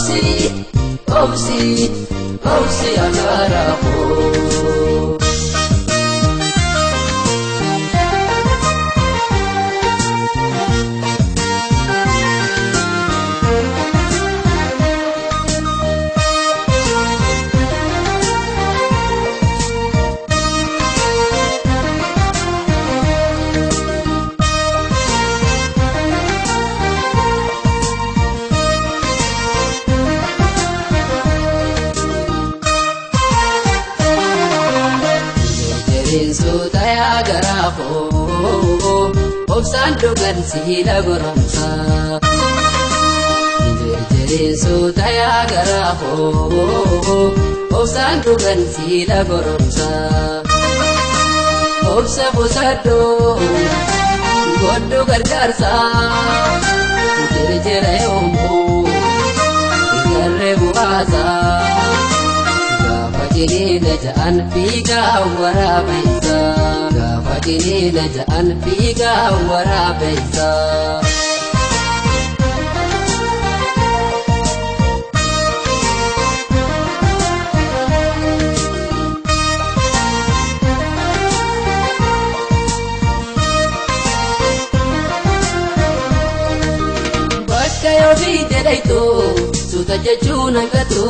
Obsi, obsi, obsi agaara koo. Suuta garaa koo obsaan dhugan siila goromsa. Jirjiriin suuta garaa koo obsaan dhugan siila goromsa. Obsa kusadhoo godhu gargaarsa jirjira yoomuu garree bu'aasa. Gaafa jiniina ja'an fiigaa waraabeessa. Gaafa jiniina ja'an fiigaa waraabeessa. Bakka yoo fiite dhaytu suuta jechuun hangatu.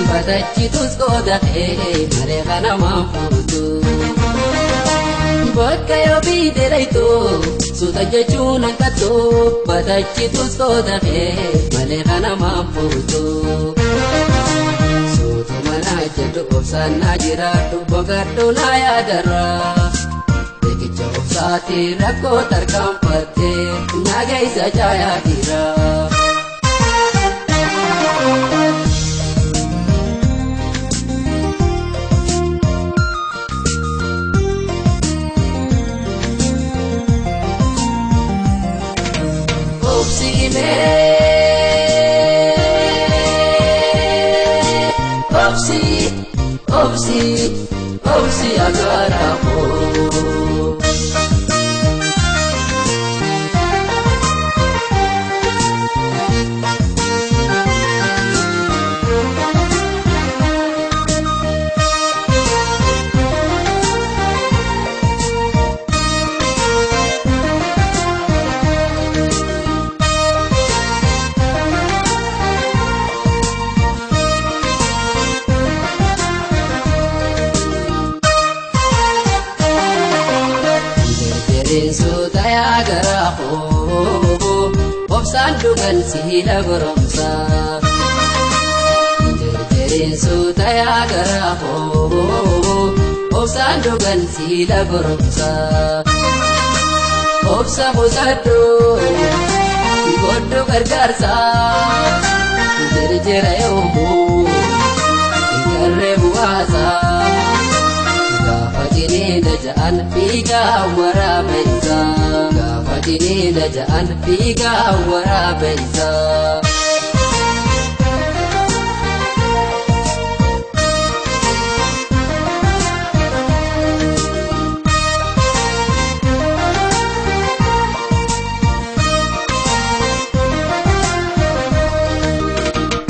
Batachitus qooda kee malee kana maan fuutu. Bakka yoo fiite dhaytu suuta jechuun hangatu. Batachitus qooda kee malee kana maan fuutu. Suutuma naa jedhu obsaan naa jiraadhu boqadhu naa yaadarra. Riqicha obsaati rakkoo tarkaanfattee naa geessa caayaa jira. Obsi, obsi, obsi agaara koo. Suuta garaa koo obsaan dhugan siila goromsa. Jirjiriin suuta garaa koo obsaan dhugan siila goromsa. Obsa kusadhu godhu gargaarsa jirjira yoomuu garree bu'aasa. Gaafa jiniina ja'an fiigaa waraabeessa. Gaafa jiniina ja'an fiigaa waraabeessa.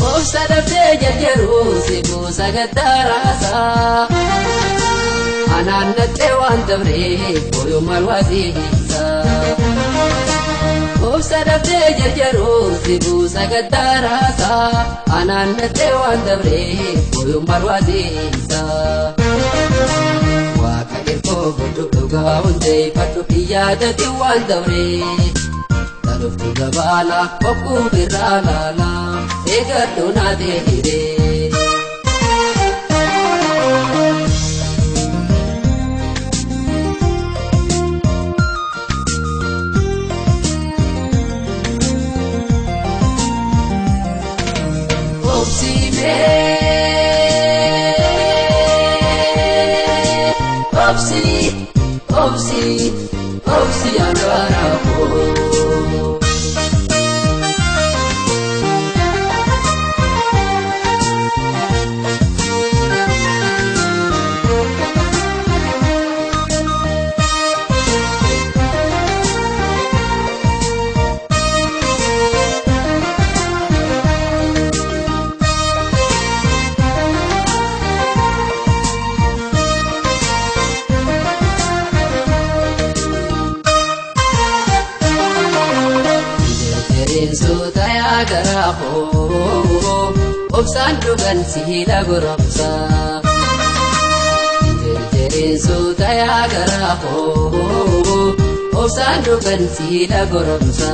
Obsa dhabdee jarjaruu si buusa gaddaraasa. Anaan nattee waan dabreef booyuu maal waasiisa. Obsa dhabdee jarjaruu si buusa gaddaraasa. Anaan nattee waan dabreef booyuu maal waasiisa. Waaqa irkoo godhu dhugaa hundeeffadhu hin yaadati waan dabree. Dhalooftu gabaana bokkuu birraa laala eegadhu naa deehiree. Obsi, obsi, obsi agaara koo. Jarjareen suuta yaa garaa koo obsaan dhugan siila goromsa. Jarjareen suuta yaa garaa koo obsaan dhugan siila goromsa.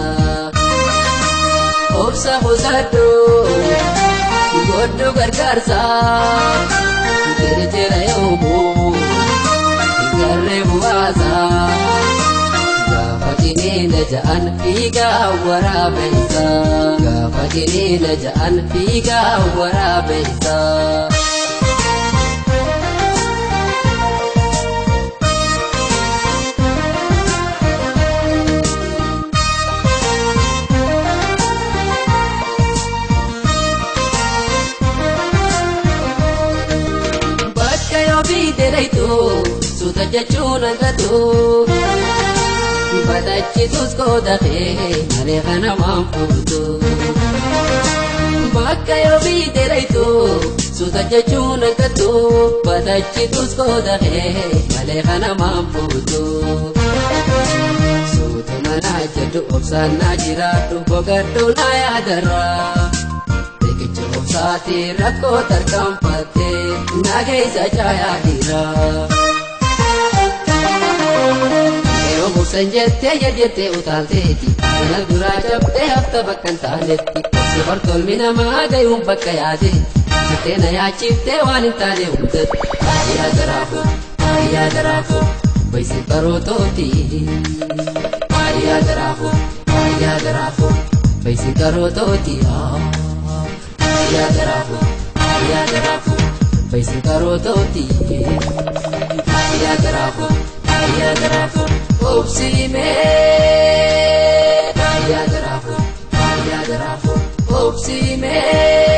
Obsa kusadhu godhu gargaarsa jarjara yoomuu garree bu'aasa. Gaafa jiniina ja'an fiigaa waraabessa. Gaafa jiniina ja'an fiigaa waraabessa. Bakka yoo fiidereetu suuta jechuun argatu. Batachitus qoodate malee kana waan fuutu. Bakka yoo fiidereetu suuta jechuun argatu. Batachitus qoodate malee kana waan fuutu. Suutuma naa jedhu obsaan naa jiraadhu boqadhu naa yaadarra. Riqicha obsaati rakkoo tarkaanfattee naa keessa caayaa dhiiraa. Yeroo mursan jettee jettee utaalteeti. Kana duraa cabdee hafta bakka hin taanetti. Si hortolmi namaa gayuun bakka yaade. Jettee na yaachiftee waan hin taane hundatti. Yaa garaafoo, yaa garaafoo, baysi barootooti. Yaa garaafoo, yaa garaafoo, baysi barootooti. Yaa garaafoo, yaa garaafoo, baysi barootooti. Yaa garaafoo, yaa garaafoo. Obsiimee yaa garaafoo yaa garaafoo obsiimee.